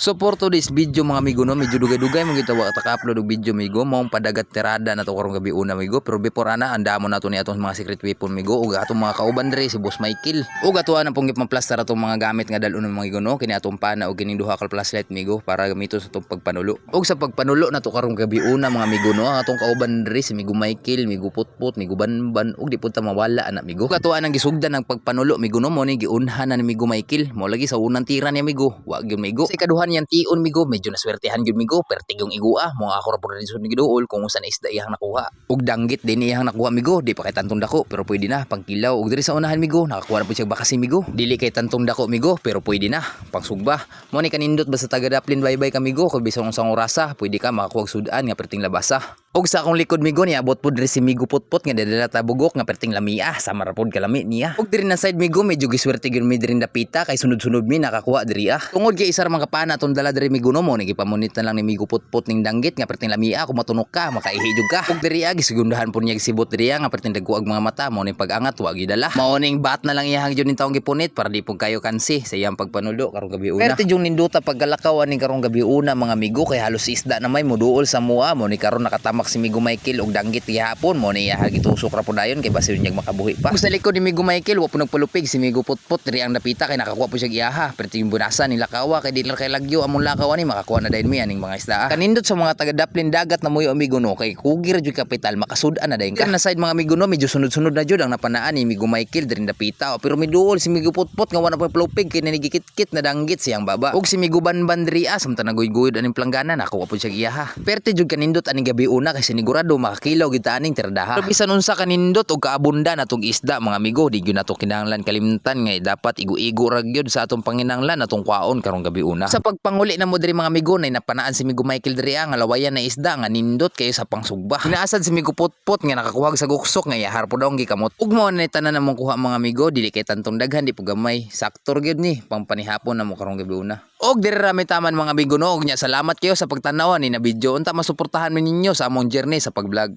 So for today's video, mga amigo, no, medyo dugay-dugay mo kita wa ka upload og video, migo, maong padagat tirada na to karong gabi una, migo. Pero before ana, andamo na to ni atong mga secret weapon, migo, ug atong mga kauban diri si Boss Michael. Ug ato na pong gipang-plaster atong mga gamit nga dal-on, mga amigo, no, kini atong pana ug kining duha ka flashlight, migo, para gamiton sa atong pagpanulo. Ug sa pagpanulo na to karong gabi una, mga amigo, no, ang atong kauban diri si Migo Michael, Migo Putput, Migo Banban ug di pud ta mawala ana, migo. Ug ato ang gisugdan ang pagpanulo, migo, no, mo ni giunhan na ni Migo Michael. Mo lagi sa unang tira niya, migo, wa gyud migo. Sa ikaduha niyang tion, migo, medyo naswertehan gyud, migo, pertig yung igua mo. Ako ra pud rin giduol kung unsa na isda iyang nakuha. Ug danggit din iyang nakuha, migo, di pa kay tantong dako pero pwede na pangkilaw. Ug diri sa unahan, migo, nakakuha na pud siya bakasi, migo. Dili kay tantong dako, migo, pero pwede na pangsugba. Mo ni kanindot basta taga Daplin, bye-bye ka, migo, kung bisan unsang orasa pwede ka makakuha og sudan nga perting labasa. Ug sa akong likod, migo, niabot pud diri si Migo Putput nga dadala ta bugok nga perting lamia, sama ra pud kalami niya. Ug diri na side, migo, medyo giswerte gyud mi diri dapita kay sunod-sunod mi nakakuha diri ah. Tungod kay isa ra man ka pana atong dala diri, migo, no, mo ni gipamunit na lang ni Migo Putput ning danggit nga perting lamia, kung matunok ka makaihi jud ka. Ug diri ah, gisigundahan pud niya gisibot diri ah, nga perting dagko ag mga mata, mo ni pag-angat wa gidala. Mao ning bat na lang iyang jud ning taong gipunit para di pud kayo kansi sa iyang pagpanulo karong gabi una. Perti jung ninduta pagkalakaw ani karong gabi una, mga amigo, kay halos isda na may moduol sa mua. Mo ni karon nakatamak si Migo Michael og danggit gihapon, mo ni iya gitusok ra pud dayon kay basin niya makabuhi pa. Ug sa likod ni Migo Michael, wa pud nagpalupig si Migo Putput diri ang dapita kay nakakuha po siya iyaha. Perti yung bunasa ni lakawa kay di lang kay lagyo among lakaw ani makakuha na dayon mi aning mga isda. Kanindot sa mga taga Daplin dagat na moyo, amigo, no, kay kugi ra jud kapital makasud-an na dayon ka. Na side, mga amigo, no, medyo sunod-sunod na jud ang napanaan ni Migo Michael diri dapita, pero miduol si Migo Putput nga wa na palupig kay nanigikit-kit na danggit siyang baba. Ug si Migo Banban diri ah, samtang naguyguyod aning planggana, nakuha pud siya iyaha. Perti jud kanindot aning gabi una kay sinigurado makakilaw gyud ta aning tiradaha. Pero bisan unsa kanindot og kaabunda natong isda, mga amigo, di gyud nato kinahanglan kalimtan nga dapat igo-igo ra gyud sa atong panginahanglan atong kwaon karong gabi una. Sa pagpanguli na mo diri, mga amigo, nay napanaan si Migo Michael diri ah, nga lawayan na isda nga nindot kayo sa pangsugba. Hinaasad si Migo Putput nga nakakuha sa guksok nga iyahar po daw ang gikamot. Ug mao na tanan namong kuha, mga amigo, dili kay tantong daghan, di po gamay. Sakto gyud ni pangpanihapon na mo karong gabi una. Og diri ra mi taman, mga amigo, no, og nya salamat kayo sa pagtanaw ni na video. Unta masuportahan mi ninyo sa among journey sa pag-vlog.